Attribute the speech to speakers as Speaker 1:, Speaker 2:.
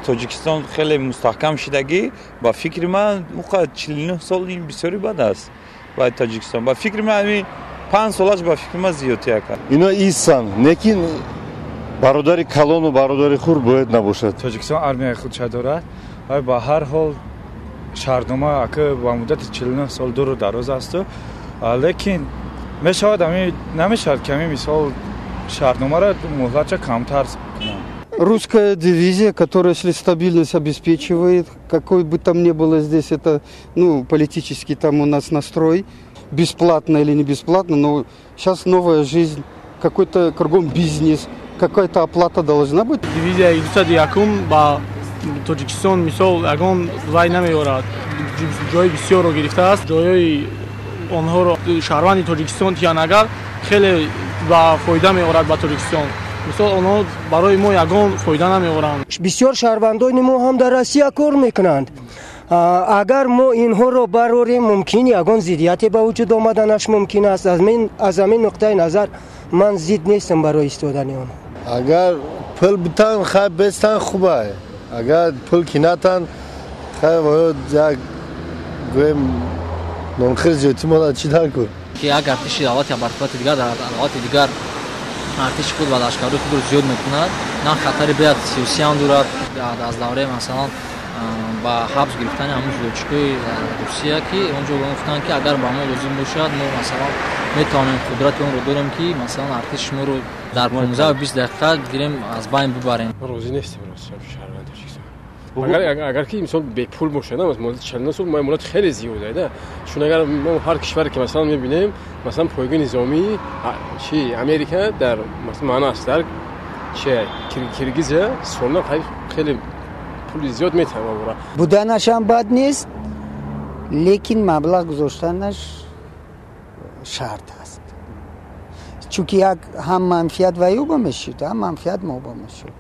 Speaker 1: Тоҷикистон хеле мустаҳкам шидагӣ. Ба фикри ман, уқа 49 сол ин бисёри бад аст ба Тоҷикистон. Ба фикри ман, ҳамин 5 солаш, ба фикри ман, зиёдтия кард.
Speaker 2: Ино истанд, лекин бародари калону бародари хурд бояд набошад.
Speaker 3: Тоҷикистон армияи худша дорад ва ба ҳар ҳол шартнома ака ба муддати 49 сол дуру дароз асту, лекин мешавад, ами намешавад ки ами мисол шартномаро муҳлатша камтар кунанд.
Speaker 4: Русская дивизия, которая, если стабильность обеспечивает, какой бы там ни было здесь, это, ну, политический там у нас настрой, бесплатно или не бесплатно, но сейчас новая жизнь, какой-то кругом бизнес, какая-то оплата должна быть.
Speaker 5: Дивизияи 201-ум ба Тоҷикистон мисол ягон вай намеорад, ҷои бисёрро гирифтааст. Ҷойҳои онҳоро шаҳрванди Тоҷикистон тиян, агар хеле ба фоида меорад ба Тоҷикистон. Мисол, онҳо барои мо ягон фоида намеоранд.
Speaker 6: Бисёр шаҳрвандони мо ҳам дар Россия кор мекунанд. Агар мо инҳоро барорем, мумкин ягон зиддияте ба вуҷуд омаданаш мумкин аст. Аз ҳамин нуқтаи назар ман зид нестам барои истодани онҳо.
Speaker 2: Агар пул битан, хай, бестан хубай. Агар пул ки натан, хай, як гӯем, нонхир зиёдтӣ монад, чӣ дар кун?
Speaker 7: Ки як артиши давлати абарқуввати дигар дар давлати дигар артиши худ ва лашкарҳои худро зиёд мекунад, на хатари бояд сиёсиам дорад. Аз давраи, масалан, ба ҳабс гирифтани ҳамун лётчикои Русия, ки он ҷо гуфтанд, ки агар ба мо лозим бошад, мо, масалан, метавонем, қудрати онро дорем, ки, масалан, артиши шуморо дар 15-20 дақиқа гирем, аз байн бибарем.
Speaker 8: Розӣ нестем, рост, шаҳрванди Тоҷикистон. Агар ки мисол бепул бошад, муддати 49 сол муҳлат хеле зиёд да. Чун агар мо ҳар кишваре ки, масалан, мебинем, масалан, пойгоҳи низомии чи Америка дар, масалан, маъно аст, дар чи Киргизия солона хеле пули зиёд метавон.
Speaker 9: Буданашам бад нест, лекин маблағ гузоштанаш шарт аст, чунки як ҳам манфиат ваюба мешуд, ҳам манфиат моба мешуд.